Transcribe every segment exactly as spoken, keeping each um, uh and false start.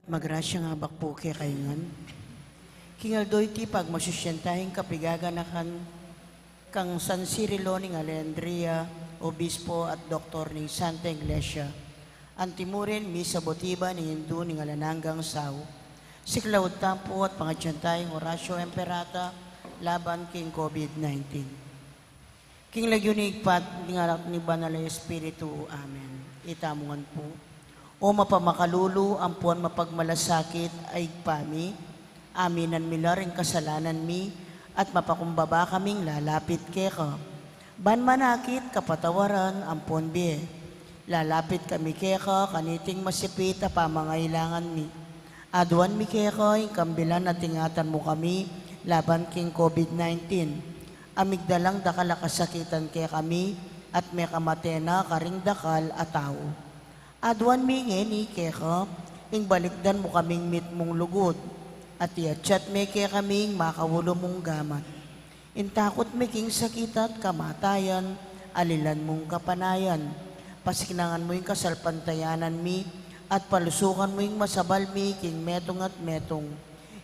Magrasyang abak pu kekayu ngan. King aldo iti pagmasusyan taya ing kapigaganakan kang San Cirilo ning Alejandria, obispo at doktor ning Santa Iglesia. Antimurin, misa botiba ning Indu ning alang anggang sau. Siklaud tamu pu at pangadyan taya ing Oratio Imperata laban king COVID nineteen. King lagyu ning Ibpa, ning Anak, ning Banal a Espiritu. Amen. Itamu ngan pu. O mapamakalulu ampon mapagmalasakit a Ibpa mi, aminan mi la ring kasalanan mi at mapakumbaba kaming lalapit keka. Ban manakit kapatawaran ampon bie. Lalapit kami keka kaniting masipit a pamangailangan mi. Aduan mi keka ing kambilan at ingatan mu kami laban king COVID nineteen. A migdalang dakal a kasakitan kekami at mekamate na karing dakal a tau. Aduan mi ngeni keka ing balikdan mu kaming mitmung lugud at iatsat me kekami ing makaulu mung gamat. Ing takut mi king sakit at kamatayan, alilan mung kapanayan. Pasiknangan mu ing kasalpantayanan mi at palusukan mu ing masabal mi king metung at metung.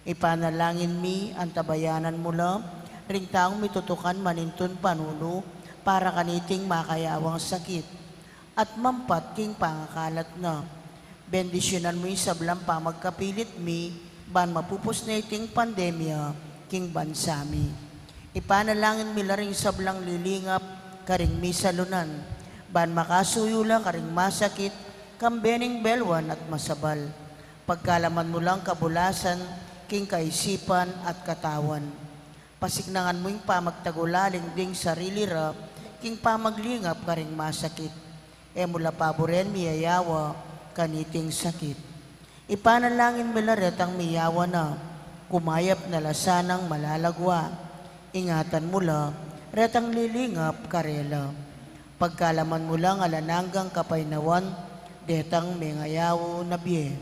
Ipanalangin mi, antabayanan mu la ring taung mitutukan manintun panulu para kaniting makayawang sakit at mampat king pangakalat na. Bendisyunan mu ing sablang pamagkapilit mi ban mapupus na iting pandemya king bansa mi. Ipanalangin mi la ring sablang lilingap karing misalunan ban makasuyu la karing masakit kambe ning belwan at masabal. Pagkalaman mu lang kabulasan king kaisipan at katawan. Pasiknangan mu ing pamagtagulaling ding sarili ra king pamaglingap karing masakit. E mu la paburen miyayawa kaniting sakit. Ipanalangin mi la retang miyawa na, kumayap na la sanang malalagwa. Ingatan mu la retang lilingap karela. Pagkalaman mu lang alang anggang kapaynawan detang mengayaw na bie.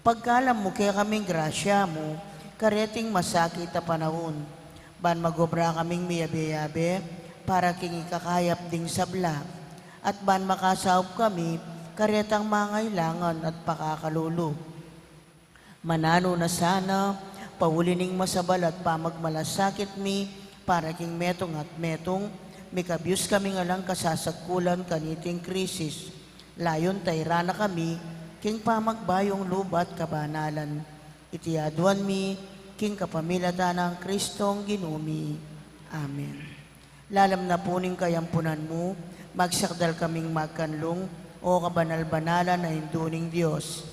Pagkalam mu kekaming grasya mu kareting masakit a panaun, ban magobra kaming miyabe-yabe para king ikakayap ding sabla, at ban makasaup kami karetang mangailangan at pakakalulu. Mananu na sana, pauli ning masabal at pamagmalasakit mi para king metung at metung, mikabyus kaming alang kasasagkulan kaniting krisis. Layun tairan na kami king pamagbayung lub at kabanalan. Iti aduan mi king kapamilatan nang Kristong Ginu mi. Amen. Lalam na pu ning kayampunan mu, magsakdal kaming magkanlung, o kabanal-banalan a Indu ning Dios.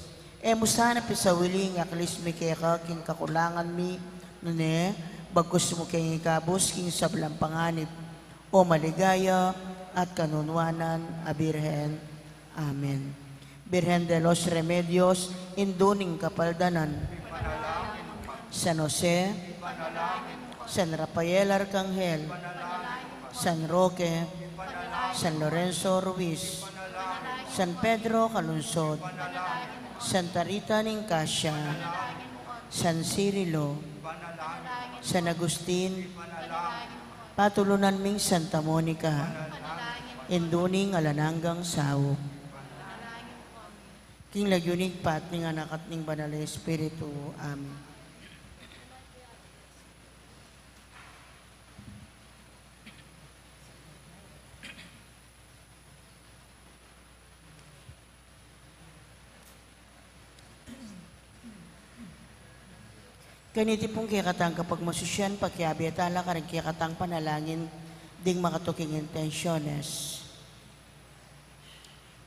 E mu sana pisawili ing aklis mi keka king kakulangan mi, nune bagkus mu keng ikabus king sablang panganib. O maligaya at kanunuanan a Birhen. Amen. Birhen de los Remedios, Indu ning Kapaldanan. San Jose, San Rafael Arkanghel, San Roque, San Lorenzo Ruiz, San Pedro Calungsod, Santa Rita ning Kasia, San Cirilo, San Agustin, patulunan ming Santa Monica, Indu ning alang anggang saup. King lagyu ning Ibpa, ning Anak, at ning Banal a Espiritu. Amen. Kaniti pung kekatang kapagmasusyan, pakiabe tala karing kekatang panalangin ding makatuking intensyones.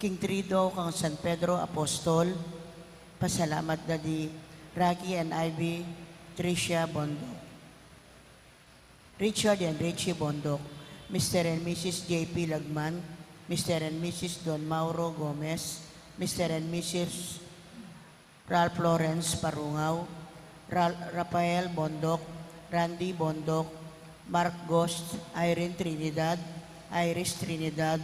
King Triduo kang San Pedro Apostol, pasalamat da di Rocky and Ivy Tricia Bondoc, Richard and Richie Bondoc, Mister and Missus J P Lagman, Mister and Missus Don Mauro Gomez, Mister and Missus Ralph Lawrence Parungaw, Ra-, Rafael Bondoc, Randy Bondoc, Mark Ghost, Irene Trinidad, Iris Trinidad,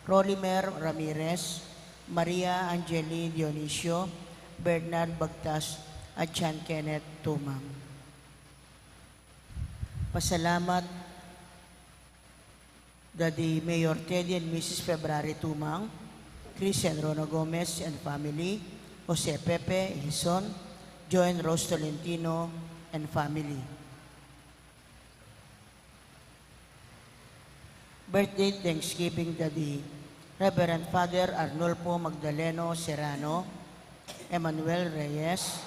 Rolimer Ramirez, Maria Angeli Dionisio, Bernard Bagtas, at John Kenneth Tumang. Pasalamat da di Mayor Teddy and Missus February Tumang, Chris and Rona Gomez and family, Jose Pepe Hizon, Joan Rose Tolentino, and family. Birthday Thanksgiving da di Reverend Father Arnulfo Magdaleno Serrano, Emmanuel Reyes,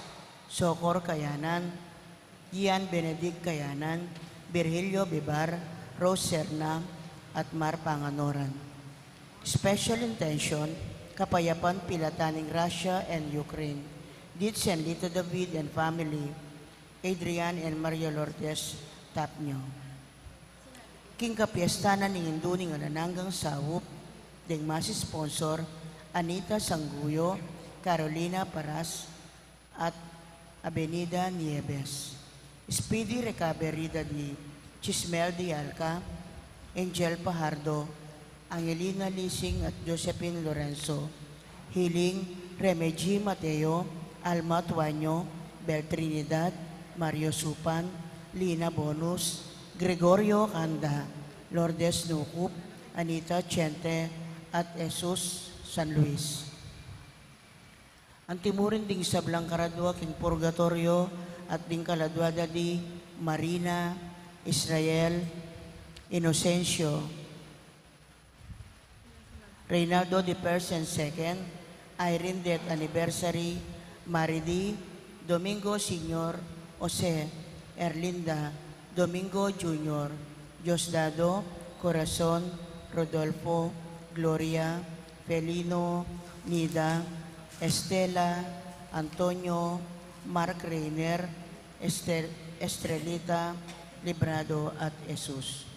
Socor Kayanan, Gian Benedict Kayanan, Virgilio Bibar, Rose Serna, at Mar Panganoran. Special intention, kapayapan pilatan ning Russia and Ukraine. Dit Sen Lito David and family, Adrian and Maria Lourdes Tapño. King kapiesta na ning Indu ning Alang Anggang Saup, deng mass sponsor, Anita Sanguyo, Carolina Paras, at Avenida Nieves. Speedy recovery da di Chismel de Alca, Angel Fajardo, Angelina Lising at Josephine Lorenzo. Healing, Remeji Mateo, Alma Tuaño, Bel Trinidad, Mario Supan, Lina Bonus, Gregorio Canda, Lourdes Nucup, Anita Chente, at Jesus San Luis. Antimurin ding sablang karadua king purgatoryo at ding kaladua da di Marina, Israel, Inocencio, Reynaldo the First and Second, Irene Death Anniversary, Maridi, Domingo Senior, Jose, Erlinda, Domingo Junior, Diosdado, Corazon, Rodolfo, Gloria, Felino, Nida, Estela, Antonio, Mark Reiner, Ester-, Estrelita, Librado, at Jesus.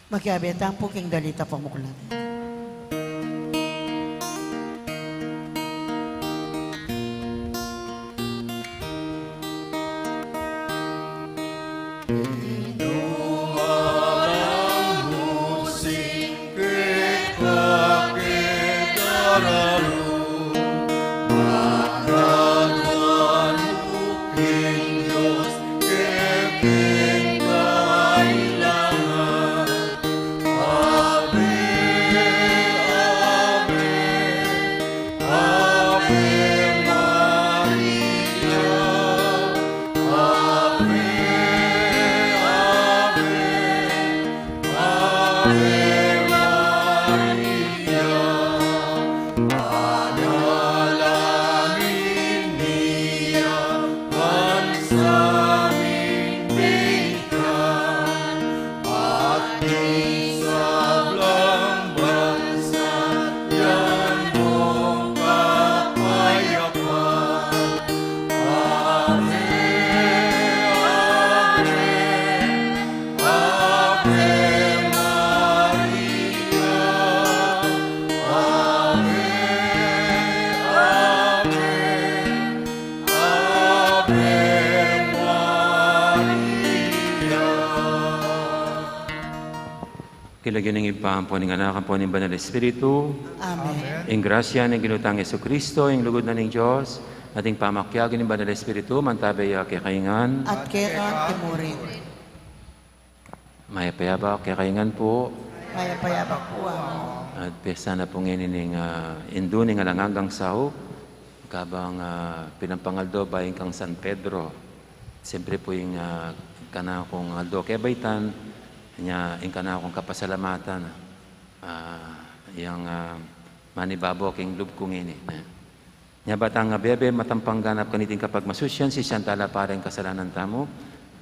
Makiabe tamu pu king Dalita Pamuklat. King lagyu ning Ibpa, ampo ning Anak, ampo ning Banal Espiritu. Amen. Ing grasya ning Ginu tang Jesucristo, ing lugud na ning Dios, at ing pamakiabe ning Banal Espiritu, mantabe ya kekayu ngan. At keka mu rin. Mayap a yabak kekayu ngan pu. Mayap a yabak pu, Among. At pesta na pu ngeni ning, ah, Indu ning Alang Anggang Saup, kabang, ah, pinampangaldo bayu kang San Pedro. Siyempre pu ing, ah, kanakung aldo kebaitan, nya ing kanakung kapasalamatan, ah, yang, ah, manibabo king lub ku ngeni, ne? Nya ba tang bebe, matampang ganap kaniting kapagmasusian, sisian tala pa ring kasalanan tamu,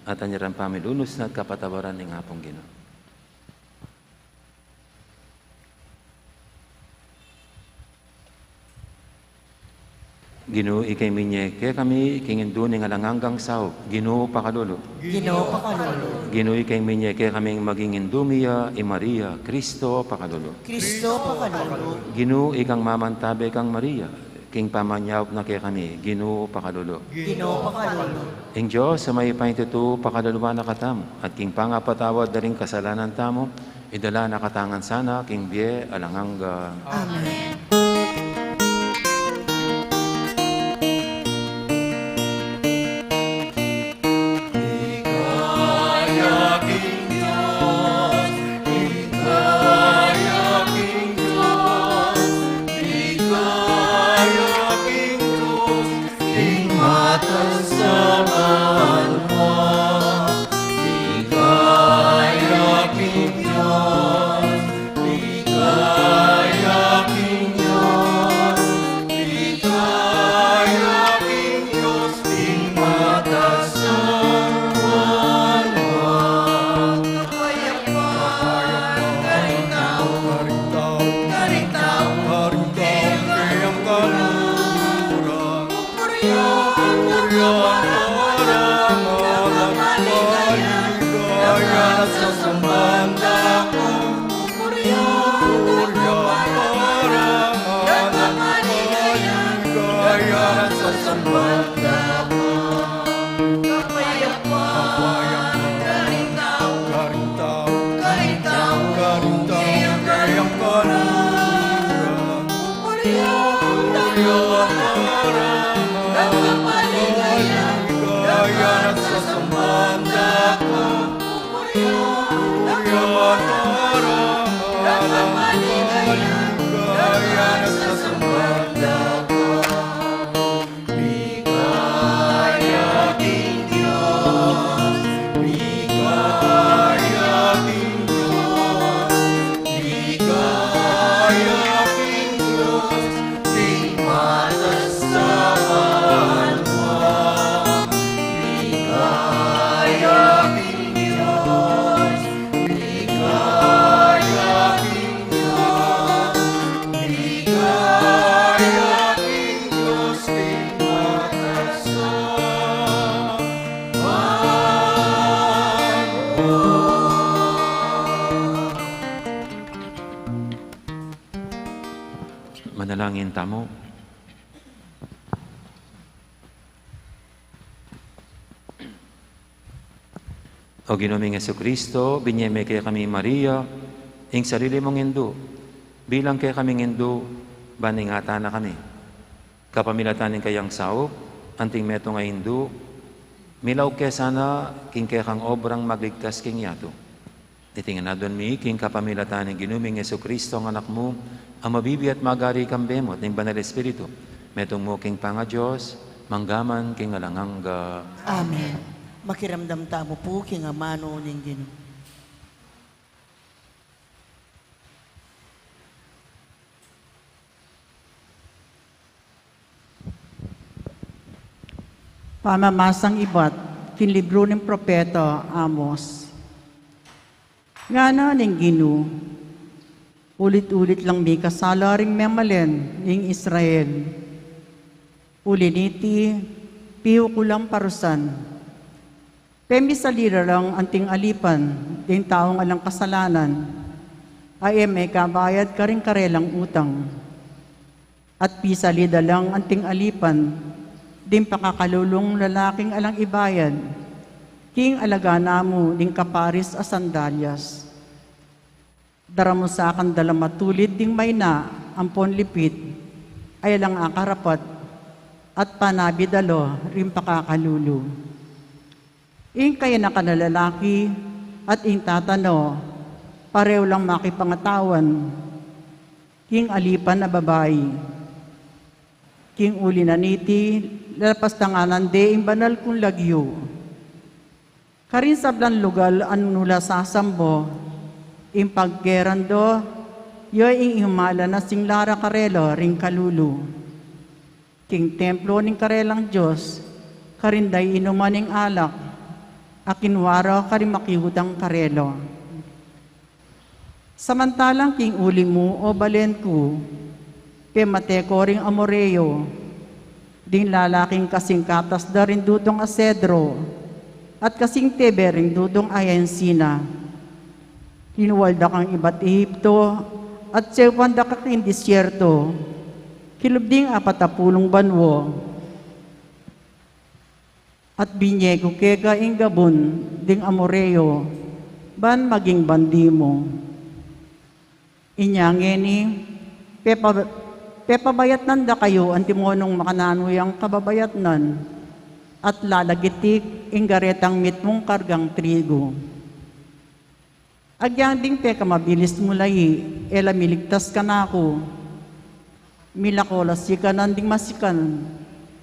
at anyaran pamilunus na at kapatawaran ning Apung Ginu. Ginu, ika ing minye kekami king Indu ning Alang Anggang Saup, Ginu, pakalulu. Ginu, pakalulu. Ginu, ika ing minye kekami king maging Indu mi ya, i Maria, Kristo, pakalulu. Kristo, pakalulu. Ginu, ikang mamantabe kang Maria, king pamanyaup na kekami, Ginu, pakalulu. Ginu, pakalulu. Ing Dios a mayupaya king tutu, pakaluluan na katamu, at king pangapatawad da ring kasalanan tamu, idala na katamu ngan sana king bie alang angga. Amen. Tamu. O Ginu ming Jesucristo, binye me kekami Maria, ing sarili mung indu, bilang kekaming indu, ban ingatan na kami. Kapamilatan ning kayang saup, anting metung a indu, milaug ke sana king kekang obrang magligtas king yatu. Iti ngan adwan mi king kapamilatan ning Ginu ming Jesucristo, a Anak mu, a mabibie at magari kambe mu at ning Banal Espiritu, metung mu king pangaDios, mangga man king alang angga. Amen. Makiramdam tamu pu king amanu ning Ginu. Pamamasang ibat king libru ning propeta Amos. Ngana ning Ginu, ulit-ulit lang mikasala ring memalen ning Israel. Uli niti, piu ku lang parusan. Pemisalida lang anting alipan ding taung alang kasalanan, a e mekabayad karing karelang utang. At pisalida lang anting alipan ding pakakalulung lalaking alang ibayad king alaga namu ding kaparis a sandalyas. Daramusakan da lang matulid ding maina ampon lipit a e lang akarapat, at panabi da lo ring pakakalulu. Ing kayanakan a lalaki at ing tata no, pareho lang makipangatawan king alipan a babai. King uli na niti, lalapastangan de ing banal kung lagyu. Karing sablang lugal a nung nu la sasambo, ing pagkeran do, ya ing imalan a singlara karela ring kalulu. King templo ning karelang Dios, karin da inuman ing alak a kinua ra karing makiutang karela. Samantalang king uli mu, o balen ku, pemate ko ring Amoreo, ding lalaking kasing katas da ring dutung a sedro, at kasing tebe ring dutung a ensina. Linual da kang ibat Egipto, at seupan da ka king disyerto, kilub ding apat a pulung banua. At binye ku keka ing gabun ding Amoreo, ban maging bandi mu. Inya ngeni, pepa-, pepabayatnan da kayu antimo nung makananu yang kababayatnan, at lalagitik ing garetang mitmung kargang trigu. Agyang ding pekamabilis mu lai, e la miligtas kanaku. Milako la sikanan ding masikan,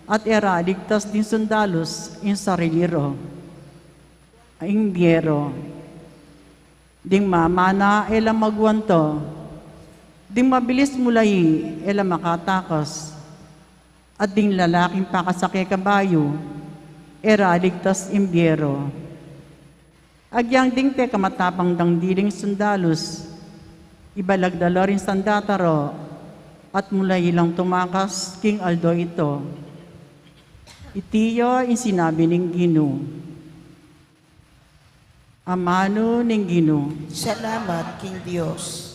at e ra ligtas ding sundalus ing sarili ra. Ing bie ra. Ding mamana e la maguanto. Ding mabilis mu lai, e la makatakas. At ding lalaking pakasake kabayu, e ra ligtas ing bie ra. Agyang ding pekamatapang dang diling sundalus, ibalag da la ring sandata ra, at mulai lang tumakas king aldo ito. Iti ya ing sinabi ning Ginu. Amanu ning Ginu. Salamat king Dios.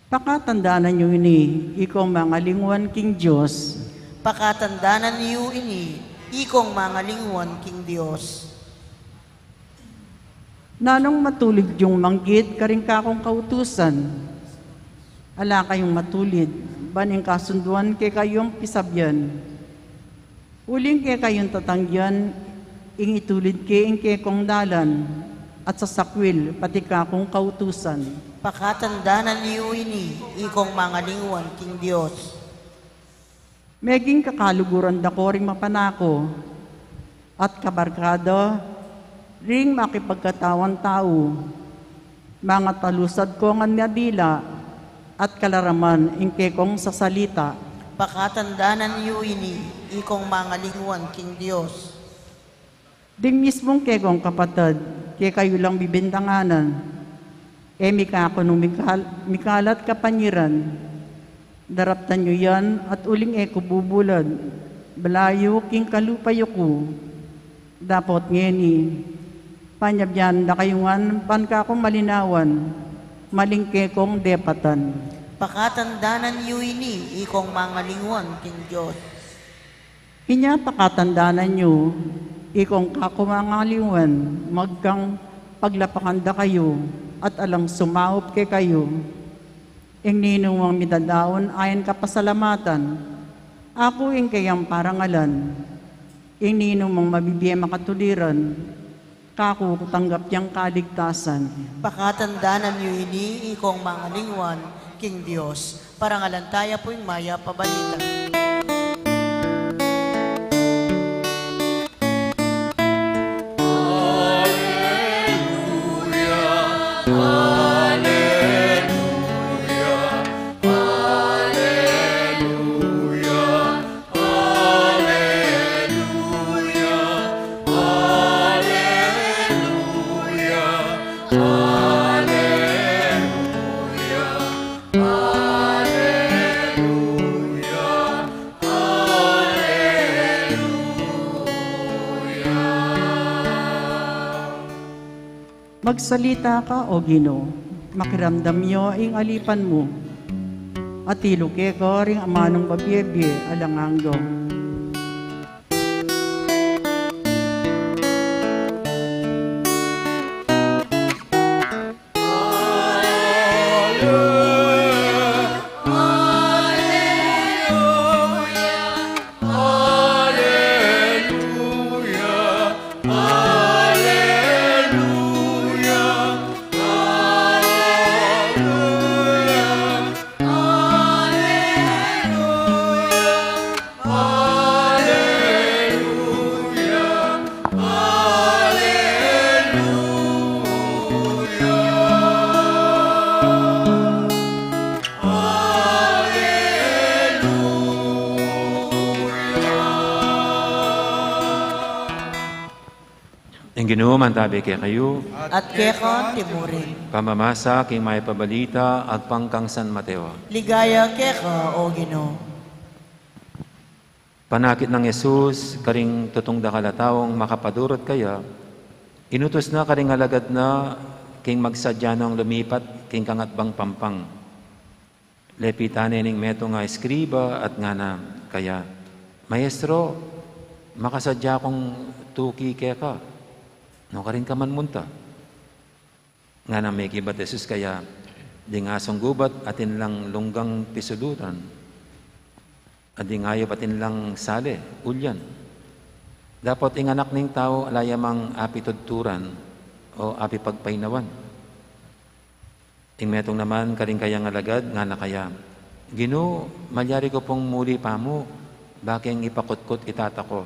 Pakatandanan yu ini, ikong mangalinguan king Dios. Pakatandanan yu ini, ikong mangalinguan king Dios. Nanung matulid yung manggit karing kakung kautusan? Ala kayung matulid, ban ing kasunduan kekayung pisabian. Uling kekayung tatanggian, ing itulid ke ing kekong dalan, at sasakwil, pati kakung kautusan. Pakatandanan yu ini, ikong mangalinguan king Dios. Meging kakaluguran da ko ring mapanako, at kabarkada ring makipagkatawan tau. Mangatalusad ko ngan ing dila, at kalaraman ing kekong sasalita. Pakatandanan yu ini, ikong mangalinguan king Dios. Ding mismung kekong kapatad, kekayu lang bibintanganan. E mi kaku nung mikal-, mikalat kapanyiran. Daraptan yu yan at uling e ku bubulad, balayu king kalupa yu ku. Dapot ngeni, panyabian da kayu ngan ban kaku malinawan, maling kekong depatan. Pakatandanan yu ini, ikong mangalingwan king Dios. Inya pakatandanan yu, ikong kaku mangalingwan, magkang paglapakan da kayu, at alang sumaup kekayu. Ing ninumang midadaun ayan kapasalamatan, aku ing kayang parangalan. Ing ninumang mabibie makatuliran, kaku tanggap yang kaligtasan. Pakatandanan yu ini, ikong mangalingwan king Dios. Parangalan taya pu ing mayap a balita. Magsalita ka, O Ginu, makiramdam ya ing alipan mu. Atilu keka ring amanung mabiebie alang angga. Ing Ginu mantabi kekayu. At keka antimurin. Pamamasa king mayap a balita agpang kang San Mateo. Ligaya keka, O Ginu. Panakit nang Jesus karing tutung dakal a taung makapadurut kaya, inutus na karing alagad na king magsadya nang lumipat king kangatbang pampang. Lepitan ne ning metung a eskriba at ngana kaya, "Maestro, makasadya kung tuki keka, nukarin ka man munta?" Nganang mekibat Jesus kaya, "Ding asung gubat atin lang lunggang pisulutan, at ding ayup atin lang sali, ulyan. Dapot ing Anak ning Tau ala ya mang apitudturan o apipagpainawan." Ing metung naman karing kayang alagad, ngana kaya, "Ginu, malyari ku pung muli pamu, bakeng ipakutkut i tata ku."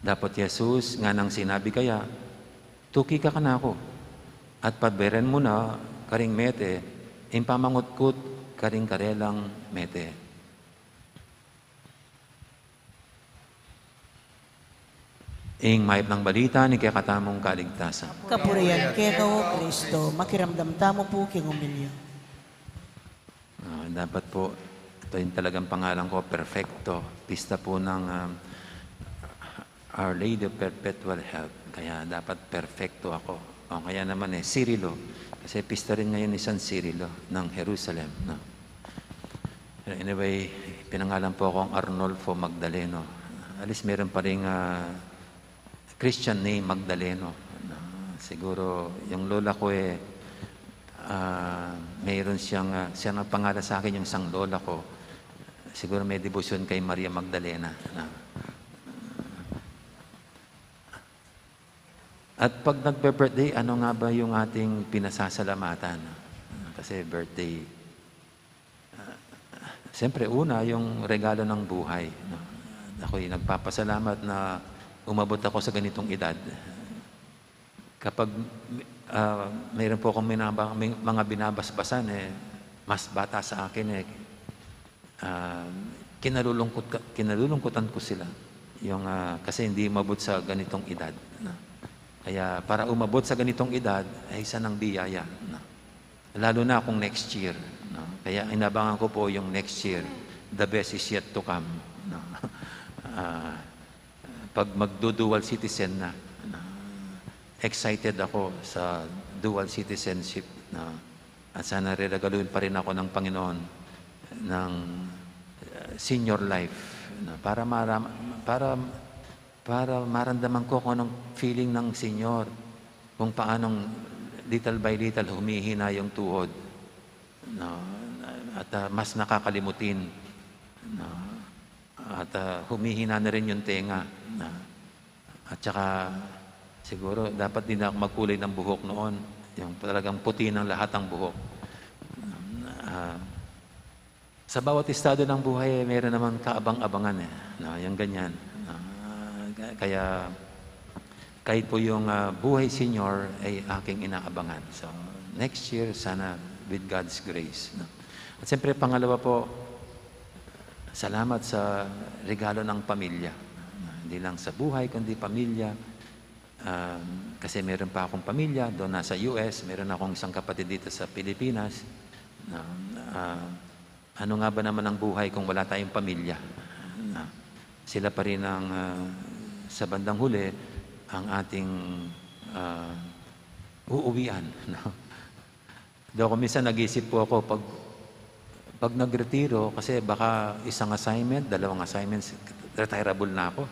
Dapot i Jesus nganang sinabi kaya, "Tuki ka kanaku, at paberen mu na karing mete ing pamangutkut karing karelang mete." Ing mayap nang balita ning kekatamung kaligtasan. Kapurian keka, O Kristo. Makiramdam tamu pu king umilya. Ah, dapat po, ito yung talagang pangalan ko, perfecto. Pista po ng, ah, Our Lady of Perpetual Help. Kaya dapat perfecto ako. O kaya naman eh, Cirilo. Kasi pista rin ngayon ni San Cirilo ng Jerusalem, no? Pero anyway, pinangalan po akong Arnolfo Magdaleno. At least meron pa rin, ah, Christian name, Magdaleno. No? Siguro, yung lola ko eh, ah, mayroon siyang, ah, siya nagpangalan sa akin, yung isang lola ko. Siguro may debosyon kay Maria Magdalena. No? At pag nagbe-birthday, ano nga ba yung ating pinasasalamatan? Kasi birthday, ah, siyempre, una, yung regalo ng buhay, no? Ako'y nagpapasalamat na umabot ako sa ganitong edad. Kapag, ah, mayroon po akong minaba-, may mga binabasbasan, eh, mas bata sa akin, eh, ah, kinalulungkot ka-, kinalulungkutan ko sila. Yung, ah, kasi hindi umabot sa ganitong edad, no? Kaya para umabot sa ganitong edad, ay isa ng biyaya, no? Lalo na kung next year, no? Kaya inabangan ko po yung next year, the best is yet to come, no? Ah, pag magdu-dual citizen na, no? Excited ako sa dual citizenship, no? At sana reregaluhin pa rin ako ng Panginoon ng, uh, senior life, no? Para maram-, para, para maramdaman ko kung anong feeling ng senior, kung paanong little by little humihina yung tuhod, no? At, uh, mas nakakalimutin, no? At, uh, humihina na rin yung tenga, no? At saka, siguro, dapat din ako magkulay ng buhok noon. Yung talagang puti ng lahat ang buhok. Ah, sa bawat estado ng buhay, meron naman kaabang-abangan eh. No, yung ganyan. No, kaya, kahit po yung, ah, buhay senior ay aking inaabangan. So, next year, sana with God's grace. No? At siyempre, pangalawa po, salamat sa regalo ng pamilya. No? Hindi lang sa buhay, kundi pamilya. Um, kasi meron pa akong pamilya, doon nasa U S, meron akong isang kapatid dito sa Pilipinas. Um, ah, ano nga ba naman ang buhay kung wala tayong pamilya? Ah, sila pa rin ang, ah, sa bandang huli, ang ating, ah, uuwian, no? Though kung minsan nag-iisip po ako, pag, pag nagretiro, kasi baka isang assignment, dalawang assignments, retirable na ako.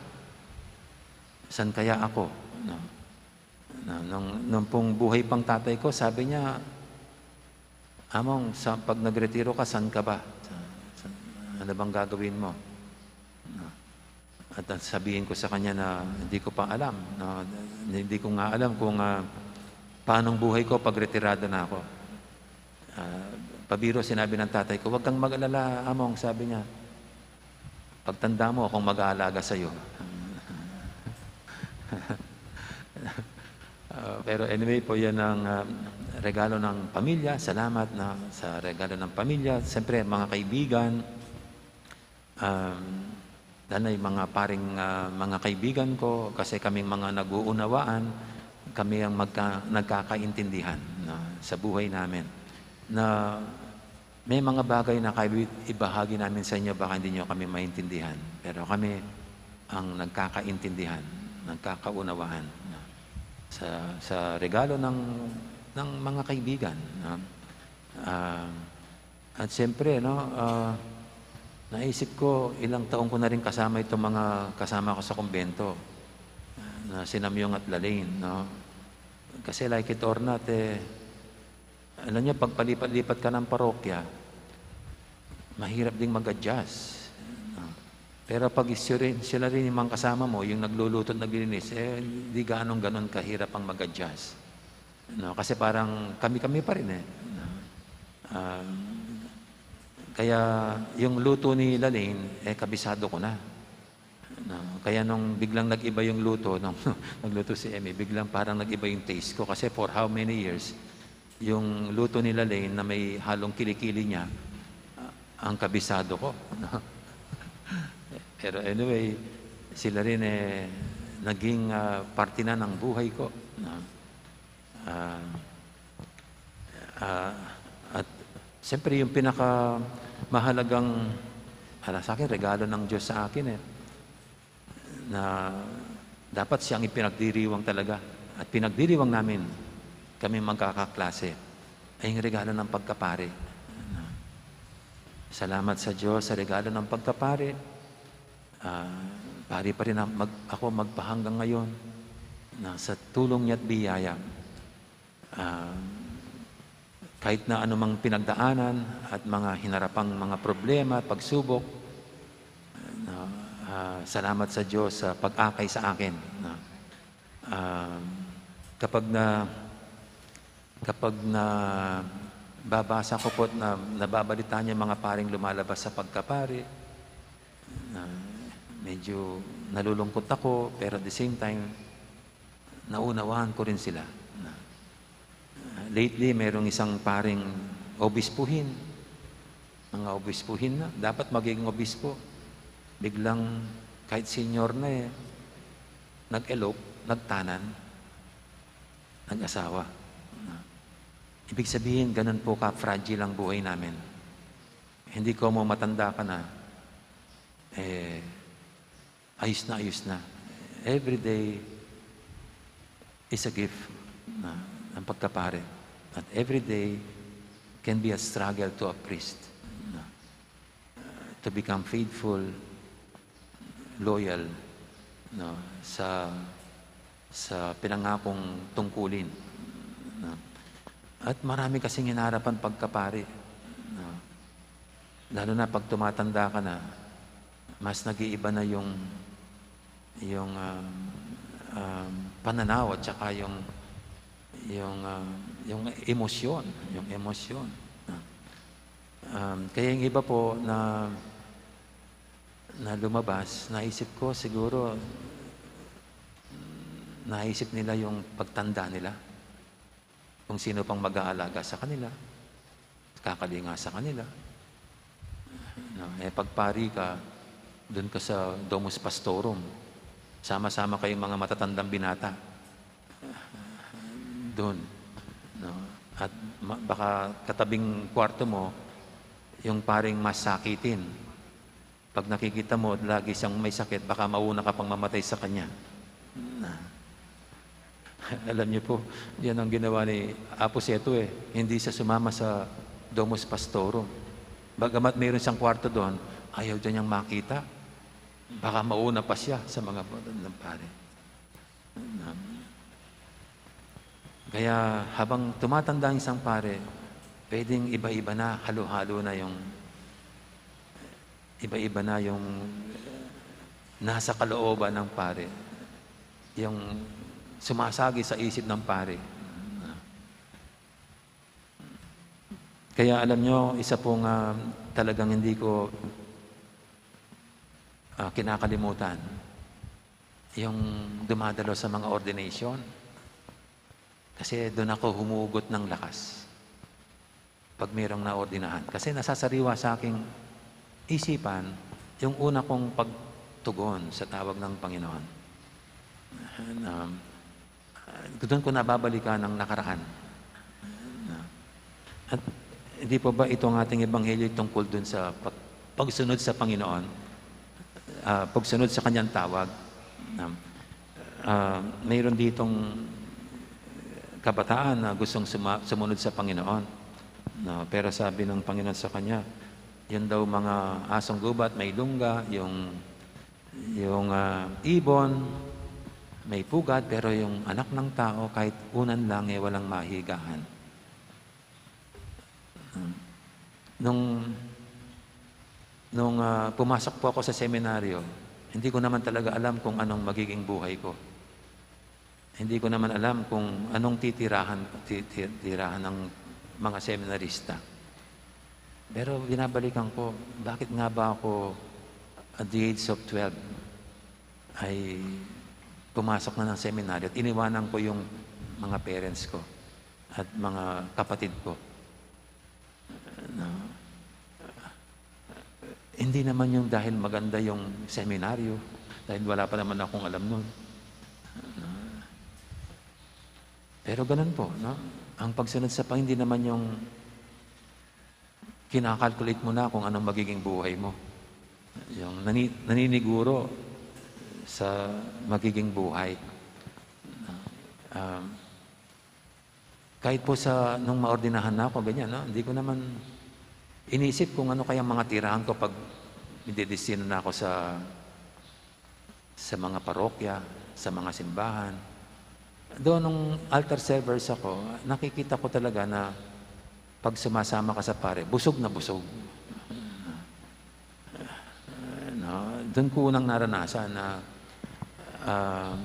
San kaya ako? No? Na, nung, nung pong buhay pang tatay ko, sabi niya, "Among, sa, pag nagretiro ka, san ka ba? Sa, sa, ano bang gagawin mo?" No? At ang sabihin ko sa kanya na hindi ko pa alam, no? Hindi ko nga alam kung, ah, paanong buhay ko pag retirado na ako. Ah, pabiro, sinabi ng tatay ko, "Huwag kang mag-alala, Among," sabi niya. "Pagtanda mo, akong mag-aalaga sa'yo." Ah, pero anyway po, yan ang, ah, regalo ng pamilya. Salamat na sa regalo ng pamilya. Siyempre, mga kaibigan, um, lalo na yung mga paring, ah, mga kaibigan ko, kasi kaming mga nag-uunawaan, kami ang magka-, nagkakaintindihan, no, sa buhay namin. Na may mga bagay na kahit ibahagi namin sa inyo, baka hindi nyo kami maintindihan. Pero kami ang nagkakaintindihan, nagkakaunawaan, no, sa, sa regalo ng, ng mga kaibigan, no? Ah, at siyempre, no, ah, naisip ko, ilang taon ko na rin kasama itong mga kasama ko sa kumbento, na sinamyong at Lalaine, no? Kasi like it or not, eh, alam niyo, pag palipat-lipat ka ng parokya, mahirap ding mag-adjust, no? Pero pag sila rin, sila rin yung mga kasama mo, yung nagluluto at naglilinis, eh, di ganong ganon kahirap ang mag-adjust. No, kasi parang kami-kami pa rin eh. No? Ah, kaya yung luto ni Lalaine, eh, kabisado ko na. No? Kaya nung biglang nag-iba yung luto, nung nagluto si Emmy, biglang parang nag-iba yung taste ko. Kasi for how many years, yung luto ni Lalaine na may halong kilikili niya, ah, ang kabisado ko. No? Pero anyway, sila rin eh, naging, ah, parte na ng buhay ko. No? Ah, ah, at siyempre, yung pinakamahalagang, ala, sa akin, regalo ng Diyos sa akin eh, na dapat siyang ipinagdiriwang talaga. At pinagdiriwang namin, kami magkakaklase, ay yung regalo ng pagkapari. Salamat sa Diyos sa regalo ng pagkapari. Ah, pari pa rin ang mag-, ako magpahanggang ngayon na sa tulong niya at biyaya. Ah, kahit na anumang pinagdaanan at mga hinarapang mga problema at pagsubok, na, ah, salamat sa Diyos sa pag-akay sa akin, no? Ah, kapag na, kapag nababasa ko po at na, nababalitaan yung mga paring lumalabas sa pagkapari, ah, medyo nalulungkot ako, pero at the same time, naunawaan ko rin sila. Na, ah, lately, merong isang paring obispuhin. Mga obispuhin na, dapat magiging obispo. Biglang, kahit senior na eh, nag-elope, nagtanan, nag-asawa. Na, ibig sabihin, ganun po ka-fragile ang buhay namin. Hindi ko mo matanda ka na, eh, ayos na ayos na. Every day is a gift na, ng pagkapare. At every day, can be a struggle to a priest, no? To become faithful, loyal, no, sa, sa pinangakong tungkulin, no? At marami kasing hinarap ang pagkapari, no? Lalo na pag tumatanda ka na, mas nag-iiba na yung, yung, ah, um, pananaw at saka yung, yung, ah, yung emosyon, yung emosyon, no? Um, kaya yung iba po na, na lumabas, naisip ko siguro, naisip nila yung pagtanda nila, kung sino pang mag-aalaga sa kanila, kakalinga sa kanila. No, eh, pag pari ka, dun ka sa Domus Pastorum, sama-sama kayong mga matatandang binata. Dun, no? At ma-, baka katabing kwarto mo, yung paring mas sakitin. Pag nakikita mo, lagi siyang may sakit, baka mauna ka pang mamatay sa kanya. Na, alam niyo po, yan ang ginawa ni Apo Seto eh. Hindi siya sumama sa Domus Pastorum. Bagamat mayroon siyang kwarto doon, ayaw daw niyang makita. Baka mauna pa siya sa mga ng pare. Kaya habang tumatanda ang isang pare, pwedeng iba-iba na, halo-halo na yung, iba-iba na yung nasa kalooban ng pare, yung sumasagi sa isip ng pare. Kaya alam nyo, isa pong, ah, talagang hindi ko, ah, kinakalimutan, yung dumadalo sa mga ordination. Kasi doon ako humugot ng lakas pag mayroong naordinahan. Kasi nasasariwa sa aking isipan yung una kong pagtugon sa tawag ng Panginoon. Na, ah, doon ko nababalikan ang nakaraan. Na, at hindi po ba itong ating ebanghelyo tungkol dun sa pag-, pagsunod sa Panginoon? Ah, pagsunod sa kanyang tawag. Um, ah, mayroon ditong kabataan na gustong suma-, sumunod sa Panginoon. No, pero sabi ng Panginoon sa kanya, yun daw mga asong gubat, may lungga, yung, yung, ah, ibon, may pugad, pero yung anak ng tao, kahit unan lang, eh, walang mahigahan. Hmm. Nung, nung, ah, pumasok po ako sa seminaryo, hindi ko naman talaga alam kung anong magiging buhay ko. Hindi ko naman alam kung anong titirahan, ti-, ti-, tirahan ng mga seminarista. Pero binabalikan ko, bakit nga ba ako at the age of twelve ay pumasok na ng seminaryo at iniwanan ko yung mga parents ko at mga kapatid ko? No? Hindi naman yung dahil maganda yung seminaryo, dahil wala pa naman akong alam nun. No? Pero ganun po, no? Ang pagsunod sa Panginoon, hindi naman yung kinakalculate mo na kung anong magiging buhay mo. Yung nani-, naniniguro sa magiging buhay. Um, kahit po sa, nung maordinahan na ako, ganyan, no? Hindi ko naman inisip kung ano kayang mga tirahan ko pag nagdedestino na ako sa, sa mga parokya, sa mga simbahan. Doon, nung altar servers ako, nakikita ko talaga na pag sumasama ka sa pare, busog na busog. No? Doon ko unang naranasan na, ah,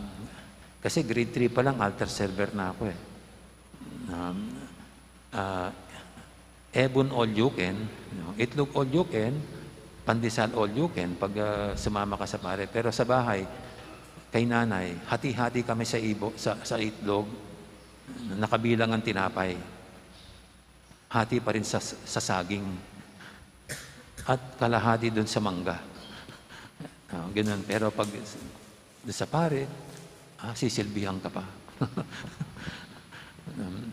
kasi grade three pa lang, altar server na ako eh. Um, ah, ebon all you can, no? Itlog all you can, pandesal all you can, pag, ah, sumama ka sa pare. Pero sa bahay, kay nanay, hati-hati kami sa ibo-, sa, sa itlog, nakabilang ang tinapay. Hati pa rin sa, sa saging. At kalahati dun sa mangga. Ah, ganun. Pero pag dun sa pare, ah, sisilbihan ka pa. Um,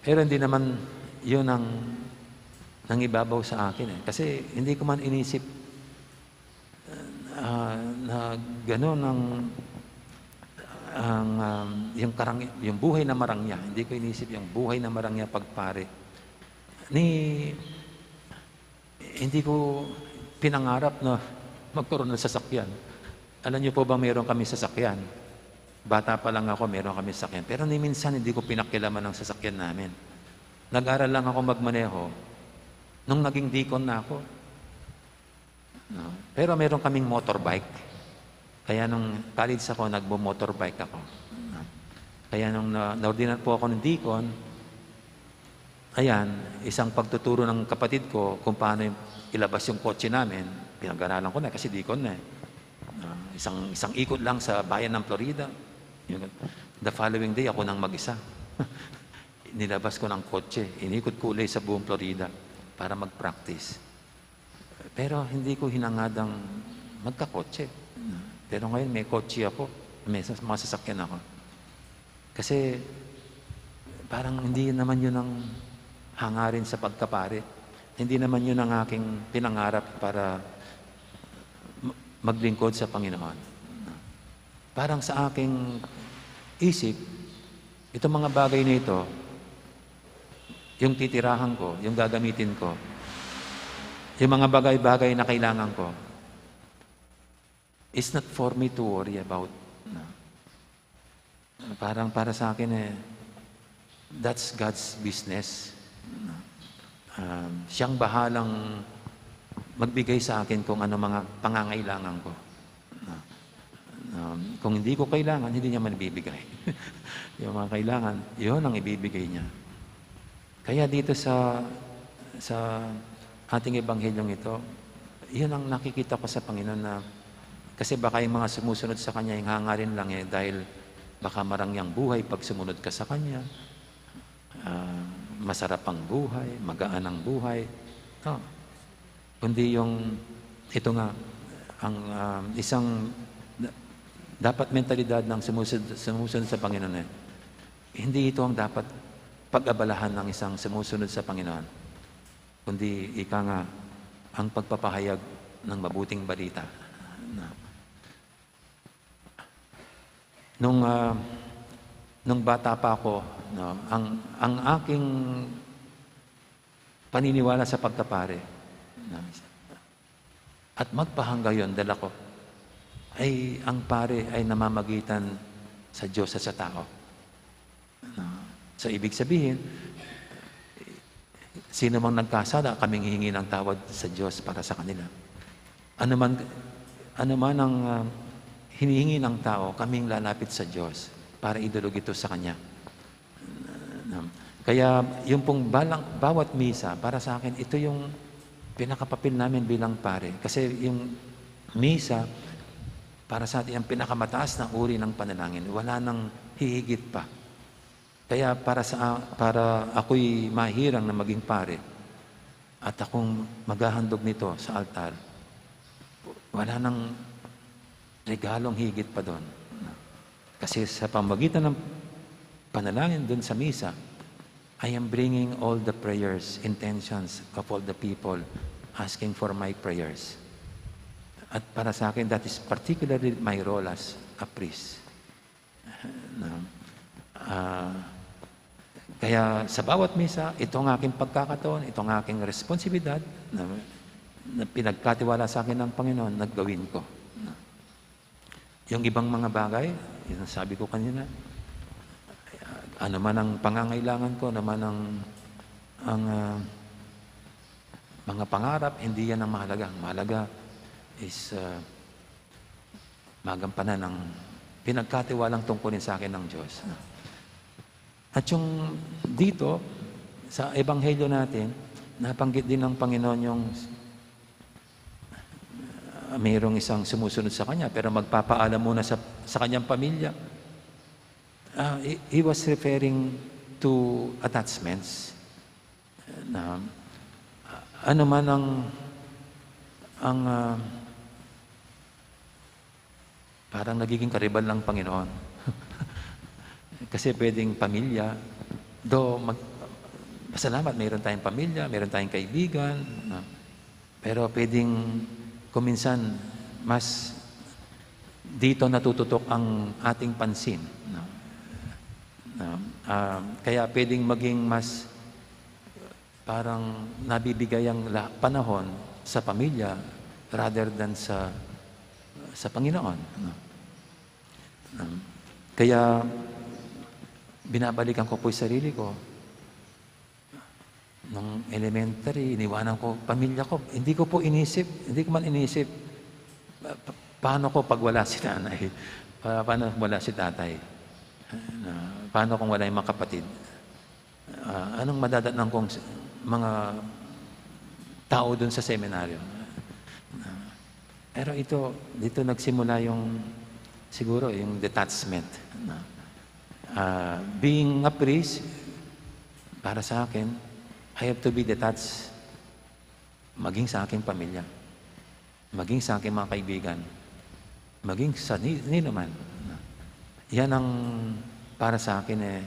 pero hindi naman yun ang nangibabaw sa akin eh. Kasi hindi ko man inisip, ah, na ganun ang, ang, um, yung karang-, yung buhay na marangya. Hindi ko inisip yung buhay na marangya pag pare. Ni, hindi ko pinangarap na magkaroon ng sasakyan. Alam niyo po ba, meron kami sasakyan? Bata pa lang ako, meron kami sasakyan. Pero ni minsan, hindi ko pinakialaman ang sasakyan namin. Nag-aral lang ako magmaneho nung naging deacon na ako. No? Pero meron kaming motorbike. Kaya nung college ako, nagmo-motorbike ako. No? Kaya nung na, naordinan po ako ng deacon, ayan, isang pagtuturo ng kapatid ko kung paano yung ilabas yung kotse namin, pinag-aralan ko na kasi deacon na eh. Ah, isang, isang ikot lang sa bayan ng Florida. Yung, the following day, ako nang mag-isa. Nilabas ko ng kotse. Inikot ko ulit sa buong Florida para mag-practice. Pero hindi ko hinangad ang magkakotse. Pero ngayon may kotse ako, may sas-, mga sasakyan ako. Kasi parang hindi naman yun ang hangarin sa pagkapare. Hindi naman yun ang aking pinangarap para ma-, maglingkod sa Panginoon. Parang sa aking isip, itong mga bagay na ito, yung titirahan ko, yung gagamitin ko, yung mga bagay-bagay na kailangan ko, it's not for me to worry about. No? Parang para sa akin eh, that's God's business. No? Um, siyang bahalang magbigay sa akin kung ano mga pangangailangan ko. No? Um, kung hindi ko kailangan, hindi niya man ibibigay. Yung mga kailangan, yun ang ibibigay niya. Kaya dito sa, sa ating ebanghelyong ito, yun ang nakikita ko sa Panginoon na, kasi baka yung mga sumusunod sa Kanya, yung hangarin lang eh, dahil baka marangyang buhay pag sumunod ka sa Kanya, ah, masarap ang buhay, magaan ang buhay. No. Kundi yung, ito nga, ang, ah, isang, dapat mentalidad ng sumusunod, sumusunod sa Panginoon eh. Hindi ito ang dapat pag-abalahan ng isang sumusunod sa Panginoon, kundi ika nga ang pagpapahayag ng mabuting balita. Na, nung, ah, nung bata pa ako, no, ang, ang aking paniniwala sa pagkapare, no, at magpahanggayon, dala ko, ay ang pare ay namamagitan sa Diyos at sa tao. No? So, ibig sabihin, sino mang nagkasala, kaming hihingi ng tawad sa Diyos para sa kanila. Ano man, ano man ang, ah, hinihingi ng tao, kaming lalapit sa Diyos para idulog ito sa Kanya. No? Kaya yung pong balang, bawat misa, para sa akin, ito yung pinakapapil namin bilang pare. Kasi yung misa, para sa atin, ang pinakamataas na uri ng panalangin. Wala nang hihigit pa. Kaya para sa, para ako'y mahirang na maging pare at akong maghahandog nito sa altar, wala nang regalong higit pa doon. Kasi sa pamagitan ng panalangin doon sa misa, I am bringing all the prayers, intentions of all the people asking for my prayers. At para sa akin, that is particularly my role as a priest. No? Ah, kaya sa bawat misa, ito ang aking pagkakataon, ito ang aking responsibilidad na, na pinagkatiwala sa akin ng Panginoon, na gawin ko. No? Yung ibang mga bagay, yung sabi ko kanina, ano man ang pangangailangan ko, ano man ang, ang, ah, mga pangarap, hindi yan ang mahalaga. Ang mahalaga is, ah, magampanan ang pinagkatiwalang tungkulin sa akin ng Diyos. At yung dito, sa Ebanghelyo natin, nabanggit din ng Panginoon yung, ah, mayroong isang sumusunod sa Kanya, pero magpapaalam muna sa, sa kanyang pamilya. Ah, he, he was referring to attachments. Na, ah, ano man ang, ang, ah, parang nagiging karibal ng Panginoon. Kasi pwedeng pamilya, though mag-, salamat, mayroon tayong pamilya, mayroon tayong kaibigan, no? Pero pwedeng kung minsan mas dito natututok ang ating pansin, no? No? Ah, kaya pwedeng maging mas parang nabibigay ang la-, panahon sa pamilya rather than sa, sa Panginoon, no? Um, kaya binabalikan ko po yung sarili ko. Nung elementary, iniwanan ko pamilya ko. Hindi ko po inisip, hindi ko man inisip, pa-, pa-, paano ko pag wala si nanay? Pa-, paano wala si tatay? Na, paano kung wala yung mga kapatid? Ah, anong madadatnan kong s-, mga tao dun sa seminaryo? Ah, pero ito, dito nagsimula yung, siguro, yung detachment, no? Ah, being a priest, para sa akin, I have to be detached maging sa aking pamilya, maging sa aking mga kaibigan, maging sa ni-, nino man. Yan ang para sa akin, eh,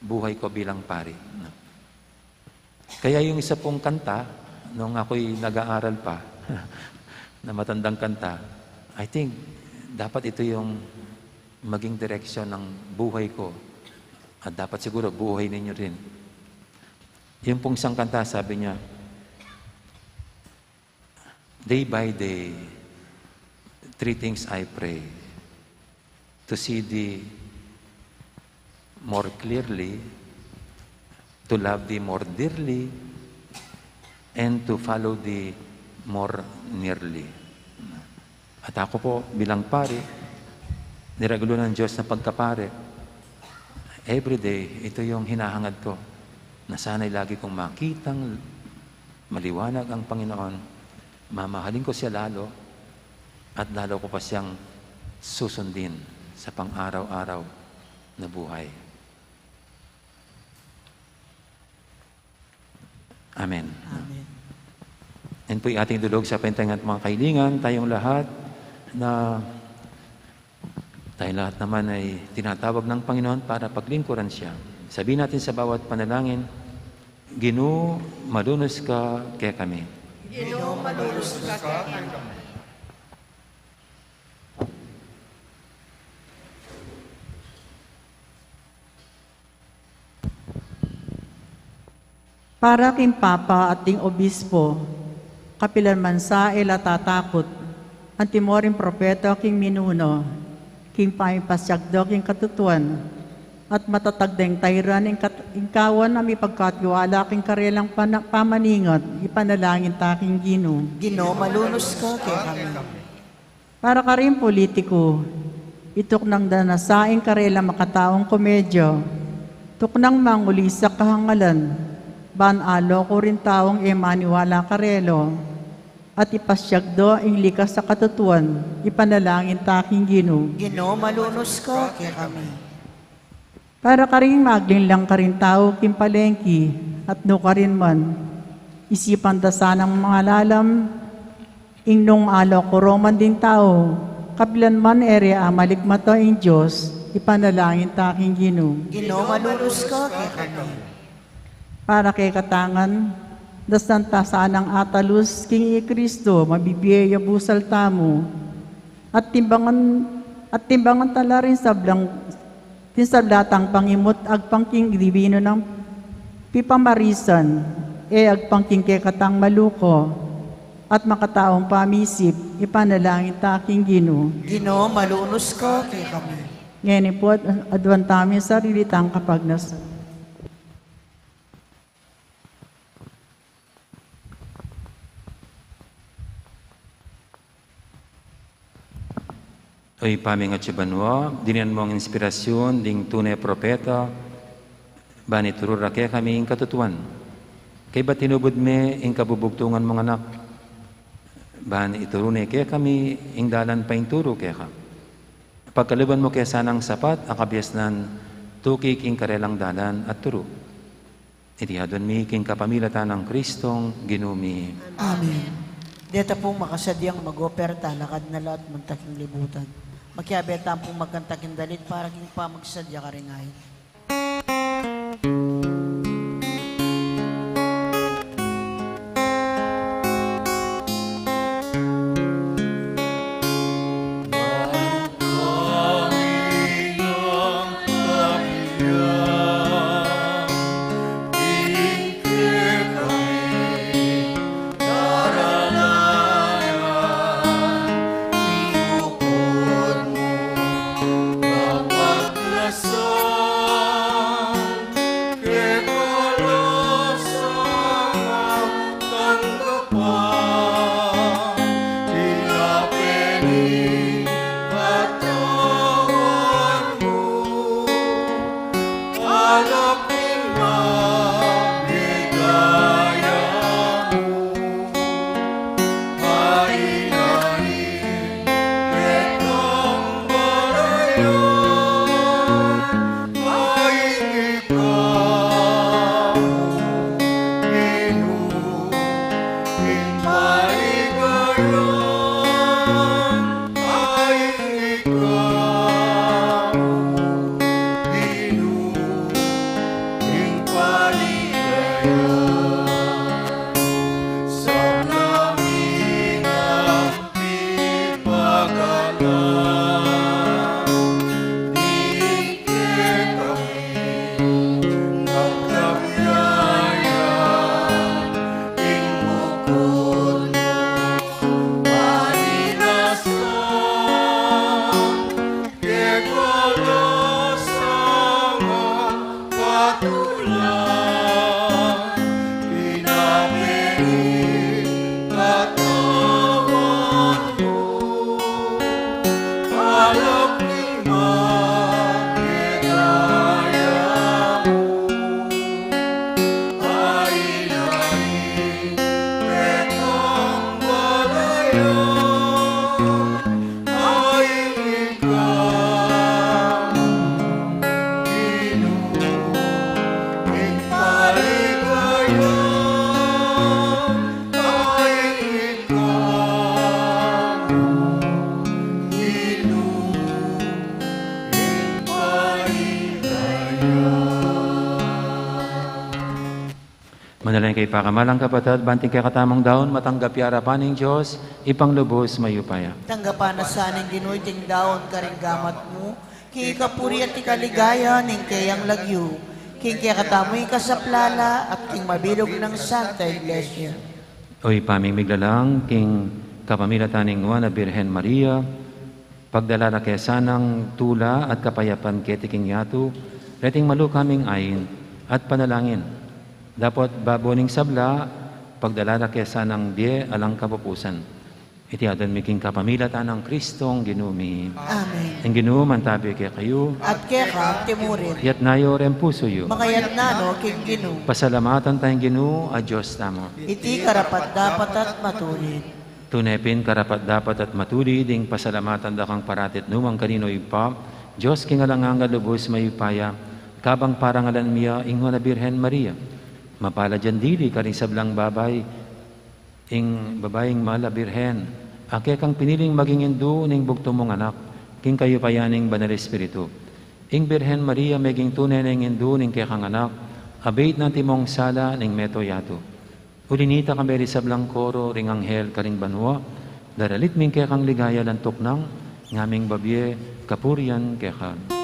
buhay ko bilang pari. Kaya yung isa pong kanta, nung ako'y nag-aaral pa, na matandang kanta, I think, dapat ito yung maging direksyon ng buhay ko. At dapat siguro buhay ninyo rin. Yung pong isang kanta, sabi niya, "Day by day, three things I pray. To see thee more clearly, to love thee more dearly, and to follow thee more nearly." At ako po, bilang pari, niregalo ng Diyos na pagkapari, everyday, ito yung hinahangad ko, na sana'y lagi kong makitang maliwanag ang Panginoon, mamahalin ko siya lalo, at lalo ko pa siyang susundin sa pang-araw-araw na buhay. Amen. Amen. Yan po'y ating dulog sa pentayan at mga kailingan, tayong lahat na, tayong lahat naman ay tinatawag ng Panginoon para paglingkuran siya. Sabihin natin sa bawat panalangin, "Ginu, malunus ka kekami." Ginu, malunus ka kekami. Para king Papa at ding Obispo, kapilan man sa e la tatakut, antimo ring propeta king minuno, king pamipasiag do king katutuan, at matatag deng tairan ing kat-, ing kawan a mipagkatiwala king karelang pana-, pamaningat, ipanalangin ta king Ginu. Ginu, malunus ka kekami. Para karing politiku, ituknang da na sa ing karelang makataung komedya, tuknang manguli sa kahangalan, ban alo ku ring taung e maniwala karela, at ipasiag do ing likas a katutuan, ipanalangin ta king Ginu. Ginu, malunus ka kekami. Para karing maglinlang karing tau king palengki, at nukarin man, isipan da sanang malalam, ing nung alo ku roman ding tau, kapilan man e re amalikmata ing Dios, ipanalangin ta king Ginu. Ginu, malunus ka kekami. Para kekatang, dasnan ta sanang atalus king i Kristo, mabibie ya busal tamu. At timbangan, at timbangan ta la ring sablang, ring sabla tang pangimut agpang king dibinu nang pipamarisan, e agpang king kekatang maluko, at makataung pamisip, ipanalangin ta king Ginu. Ginu, malunus ka kekami. Ngeni pu, ad-, aduan tamu ing sarili tang kapagnasan. O Ibpa mi, atsu ka banua, dininan mu ing inspirasyun ding tune propeta, ban ituru ra kekami ing katutuan. Kaybat tinubud me ing kabubugtungan mung Anak, ban ituru ne kekami ing dalan painturu keka. Pagkaluban mu ke sanang sapat a kabiasnan tuki king karelang dalan at turu. Iti aduan mi king kapamilatan nang Kristong Ginu mi. Amen. Deta pung makasadyang mag-operta, lakad na la at munta king libutan. Makiabe ta pung magkanta king dalit para king pamagsadya karing ayin. Tula, pinapiring katawan mu, alak ning makidaya mu, ay, ay, kekang balayan, ay, ika, Ginu, ing paligaya, ay, ika, Ginu, ing paligaya. Manalangin kayu pakamalan kung kapatad, ban iting kekatamung daun matanggap ya arapan ning Dios, Ibpang lubus mayupaya. Tanggapan na sa ning Ginu iting daun karing gamat mu, king kapurian at king kaligayan ning kayang lagyu, king kekatamu ing kasaplalan at king mabilug nang Santa Iglesia. O Ibpa ming miglalang, king kapamilatan ning Nuan a Birhen Maria, pagdala da ke sanang tula at kapayapan keti king yatu, reting malu kaming ain at panalangin. Dapot babo ning sabla, pagdala da ke sanang bie alang kapupusan. Iti adwan mi king kapamilatan nang Kristong Ginu mi. Amen. Ing Ginu mantabi kekayu. At keka mu rin. Itas yu ring pusu yu. Mangitas no king Ginu. Pasalamatan taya ing Ginu a Dios tamu. Iti karapat-dapat at matulid. Tune pin karapat-dapat at matulid ing pasalamatan da kang parati at nukarin man, Ibpa, Dios king alang angga, lubus mayupaya, kabang parangalan mi ya ing Nuan a Birhen Maria. Mapalad yang dili karing sablang babai, ing babaing mal a birhen, a kekang piniling maging indu ning bugtung mung anak, king kayupayan ning Banal Espiritu. Ing Birhen Maria meging tune neng indu ning kekang anak, abit na antimong sala ning meto yatu. Uli na nita, kambe ring sablang koro ring anghel karing banua, daralit mi ing kekang ligaya alang tuknang, ngaming babie kapurian keka.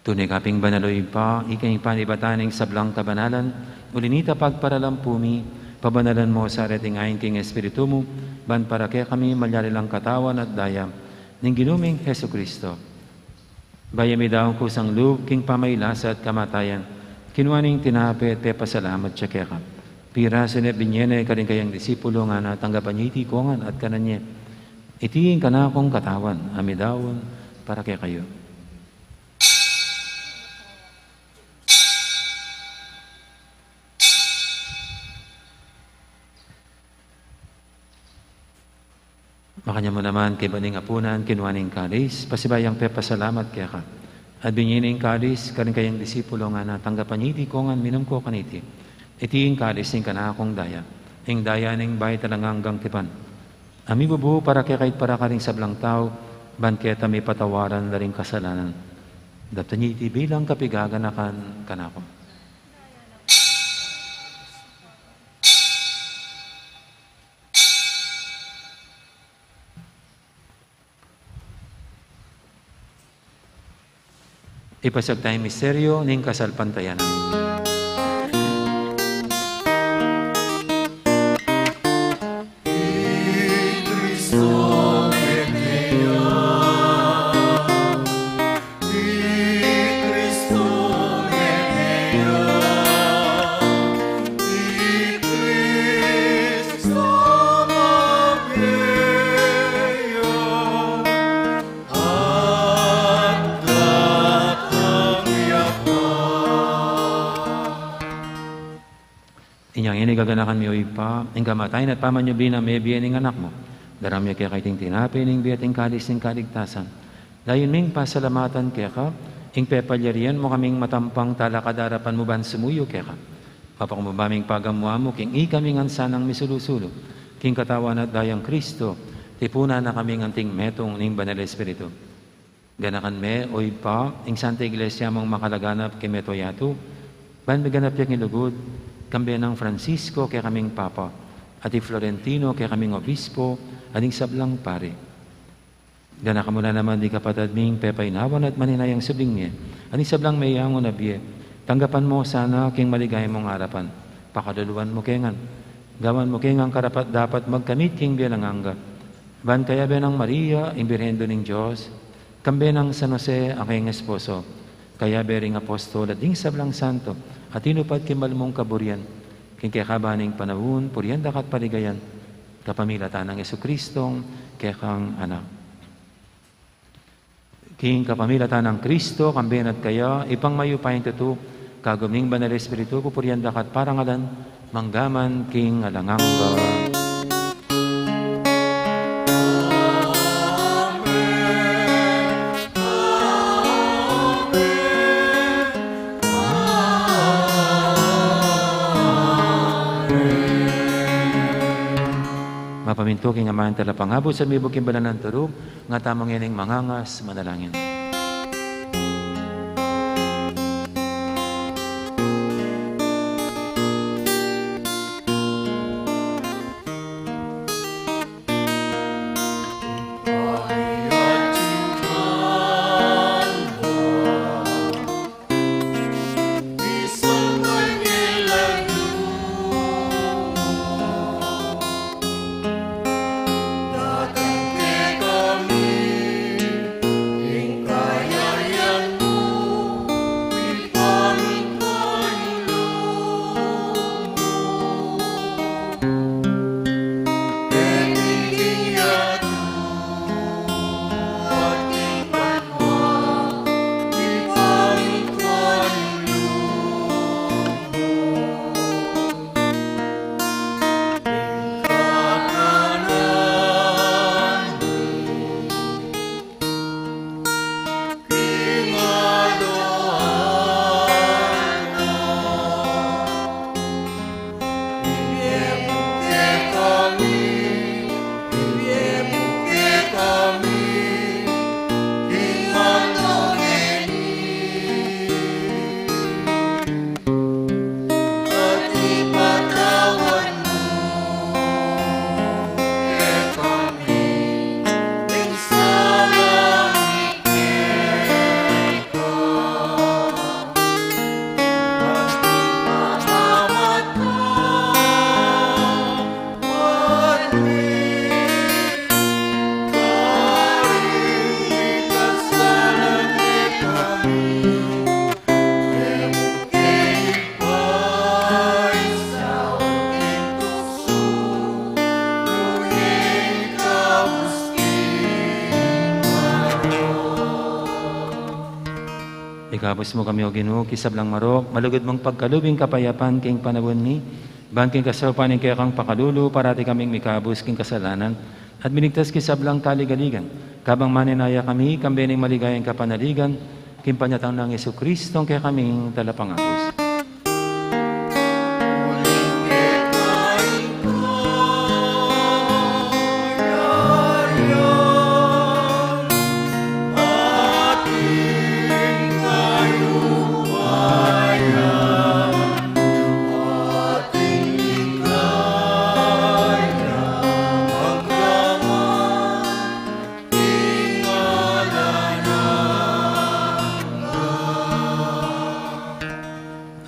Tune ka pin banal, o Ibpa, ika ing panibatan ning sablang kabanalan, uli na nita pagparalan pu mi, pabanalan mu sa reting ain king Espiritu mu, ban para kekami malyari lang katawan at daya ning Ginu ming Jesucristo. Bayu ya midaun kusang lub king pamailasa at kamatayan, kinua ne ing tinape at pepasalamat ya keka. Pirasu ne, binie ne karing kayang disipulo, ngana, tanggapan ye iti kongan at kanan ye. Iti ing kanakung katawan a midaun para kekayu. Makanyan mu naman, kaybat ning apunan, kinua ne ing kalis, pasibayu yang pepasalamat keka. At binie ne ing kalis karing kayang disipulo, ngana, tanggapan ye iti kongan, minum ko kaniti. Iti ing kalis ning kanakung daya, ing daya ning bayu at alang anggang tipan, a mibubu para kekayu at para karing sablang tau, ban keta mipatawaran la ring kasalanan. Daptan ye iti bilang kapigaganakan kanaku. Ipasiag taya ing misteryu ning kasalpantayanan. Inya ngeni gaganakan mi, O Ibpa, ing kamatayan at pamanyubli nang mebie ning Anak mu. Daraun mi keka iting tinape ning bie at ing kalis ning kaligtasan. Layun ming pasalamatan keka ing pepalyarian mu kaming matampang talakad king arapan mu ban sumuyu keka. Mapakumbaba ming pagamuan mu king ikami ngan sanang misulu-sulu king katawan at dayang Kristo, tipunan na kaming anting metung ning Banal Espiritu. Ganakan me, O Ibpa, ing Santa Iglesia mung makalaganap king mabilug a yatu, ban miganap ya king lugud, kambe nang Francisco kekaming Papa, at i Florentino kekaming Obispo, at ding sablang pari. Ganakan mu la naman ding kapatad ming pepainawan at maninayang subling mie, at ding sablang meyangu na bie, tanggapan mu sana king maligaya mung arapan, pakaluluan mu ke ngan, gawan mu ke ngan karapat-dapat magkamit king bie alang angga. Ban kayabe nang Maria, ing Birhen Indu ning Dios, kambe nang San Jose, a kayang esposo, kayabe ring apostol, at ding sablang santo, a tinupad king mal mung kaburian, king kekaban ning panaun, purian da ka at paligayan, kapamilatan nang Jesucristong kekang Anak. King kapamilatan nang Kristo, kambe na at kaya, Ibpang mayupayang tutu, kagum ning Banal Espiritu, pupurian da ka at parangalan, mangga man king alang angga. Mapamintu king Ama ning Talapangabus at mibug king banal nang turu, nga tamu ngening mangangas manalangin. Ikabus mu kami, O Ginu, king sablang marok, malugud mung pagkalub ing kapayapan king panaun mi, ban king kasaupan ning kekang pakalulu, parati kaming mikabus king kasalanan, at miligtas king sablang kaligaligan, kabang maninaya kami, kambe ning maligayang kapanaligan, king panyatang nang Jesucristong kekaming Talapangabus.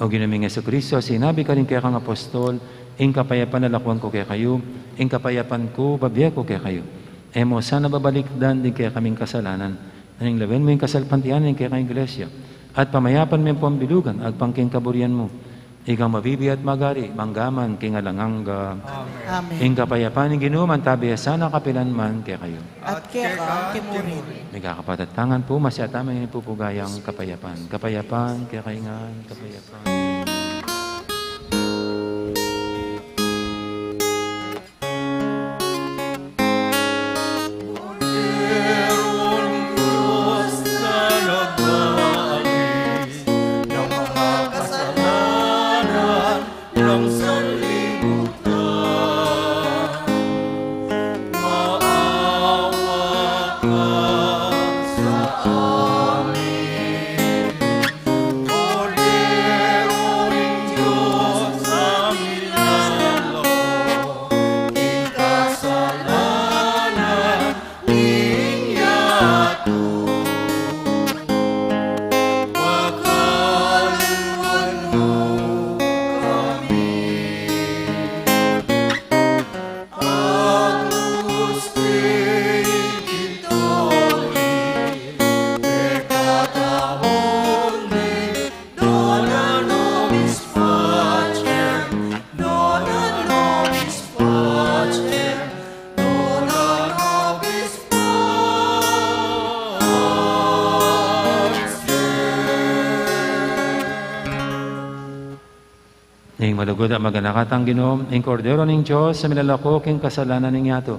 Ginu ming Jesucristo, sinabi karing kekang apostol, ing kapayapan lalakwan ku kekayu, ing kapayapan ku bibie ku kekayu. E mu sana babalikdan ding kekaming kasalanan, nune lawen mu ing kasalpantayanan ning kekang iglesia, at pamayapan me pu ing bilug agpang king kaburian mu. Ikang mabibie at magari, mangga man king alang angga. Amen. Amen. Ing kapayapan ning Ginu mantabi ya sana kapilan man kekayu. At keka mu rin. Migakapatad tamu ngan pu, masyata ming pupugayang kapayapan. Kapayapan kekayu ngan, kapayapan. Ning malugud at maganaka tang Ginu, ing Kordero ning Dios a milalako king kasalanan ning yatu.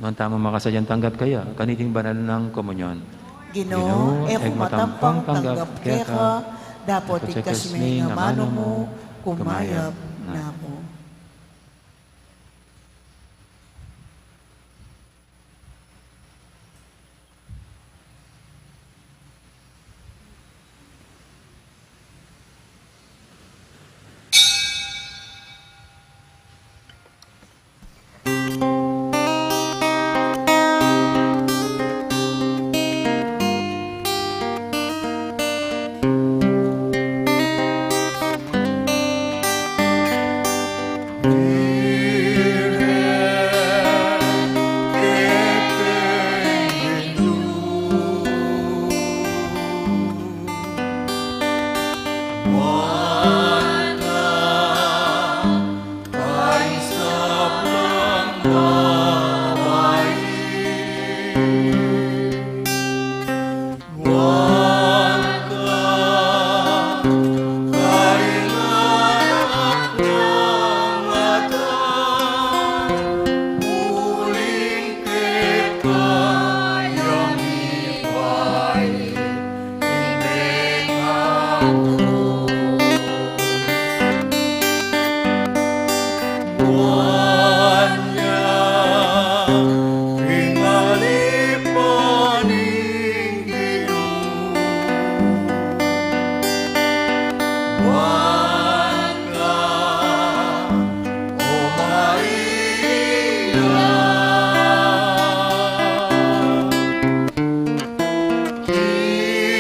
Nuan tamu makasadyang tanggap kaya kaniting banal nang komunyon. Ginu, e ku matampang tanggap keka, dapot igkas me ing amanu mu, kumayap na ku.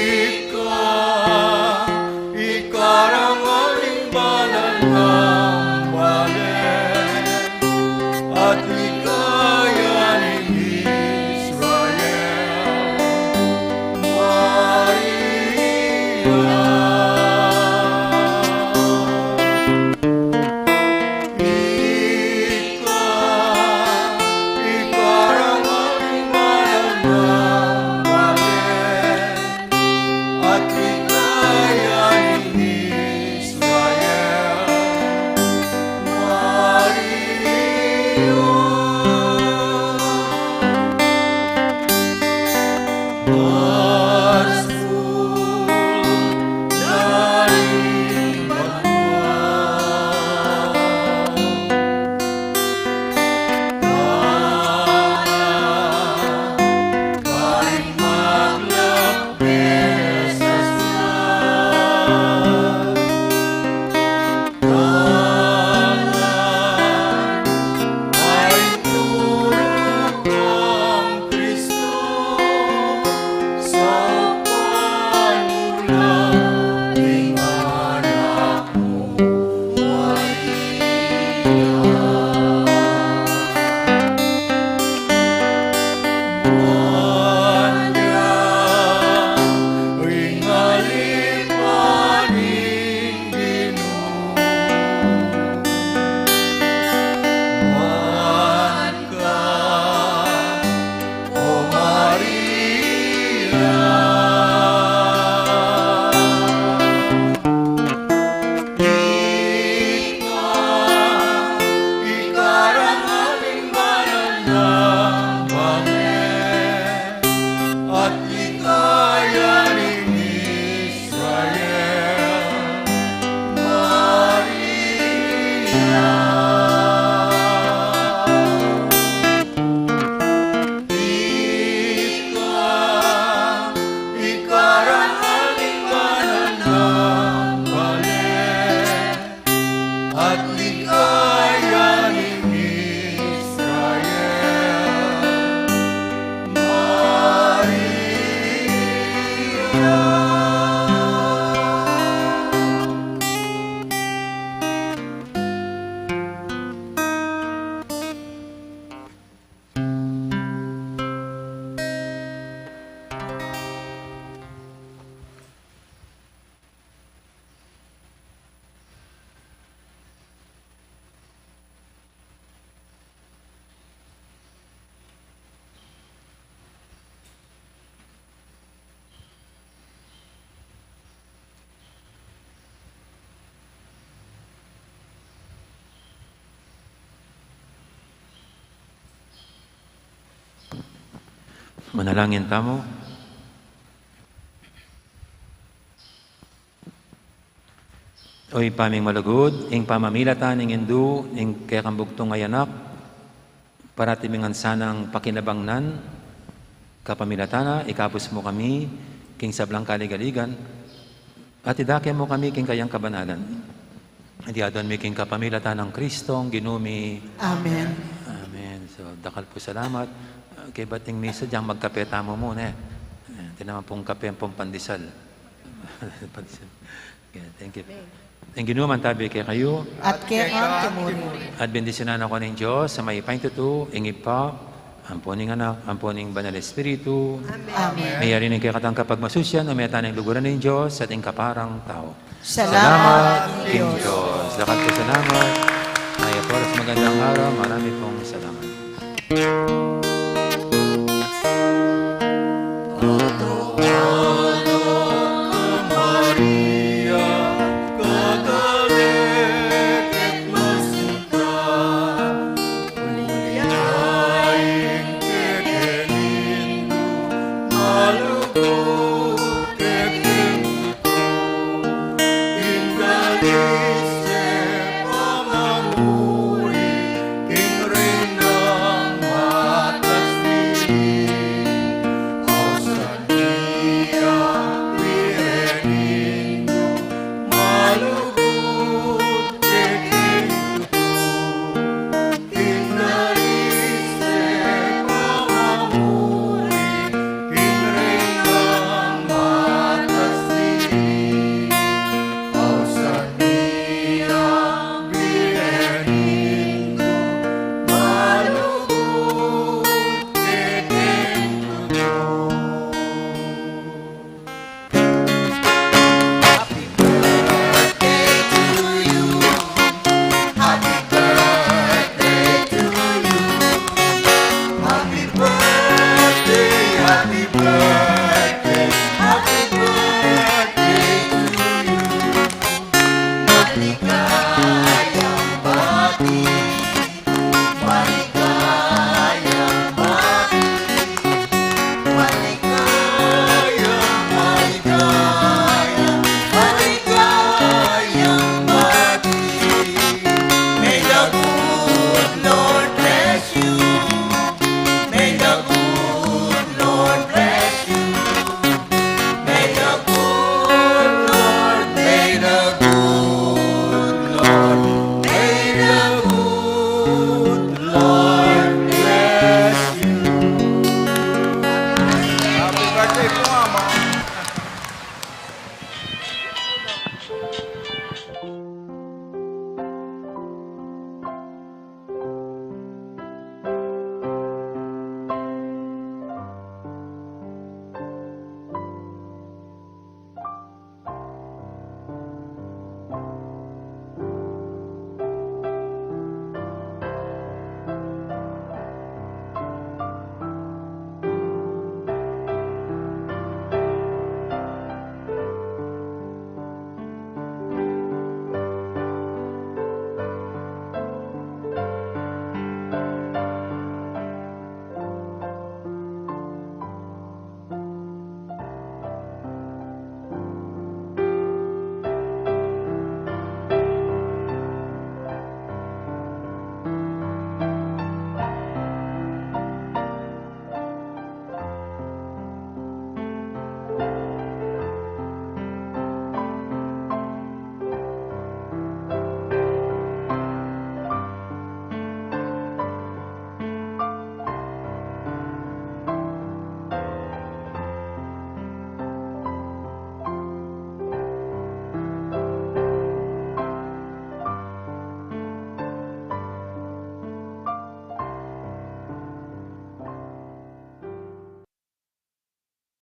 Ika, ika ing banal nang bale, at ligaya ning Israel, Maria. Ika, ika ing banal nang bale, at ligaya ning Israel, at ligaya ning Israel, Maria. Manalangin tamu. O Ibpa ming malugud, ing pamamilatan ning Indu ning kekang bugtung a Anak, parati mi ngan sanang pakinabangnan, kapamilatan na, ikabus mu kami king sablang kaligaligan, at idake mu kami king kayang kabanalan. Iti aduan mi king kapamilatan nang Kristong Ginu mi. Amen. Amen. So, dakal pung salamat. Ah, kaybat ing misa, dyang magkape tamu muna, e. E, atin naman pung kape ampong pandesal. Pandesal. Okay, thank you. Amen. Ing Ginu mantabi kekayu. At keka mu rin. At bendisyunan na kayu ning Dios a mayupaya king tutu, ing Ibpa, ampo ning Anak, ampo ning Banal Espiritu. Amen. Meyari na ing kekatang kapagmasusian, o meta na ing luguran ning Dios at ing kaparang tau. Salamat king Dios. Dakal pung salamat. Mayap a oras, magandang araw, marami pung salamat.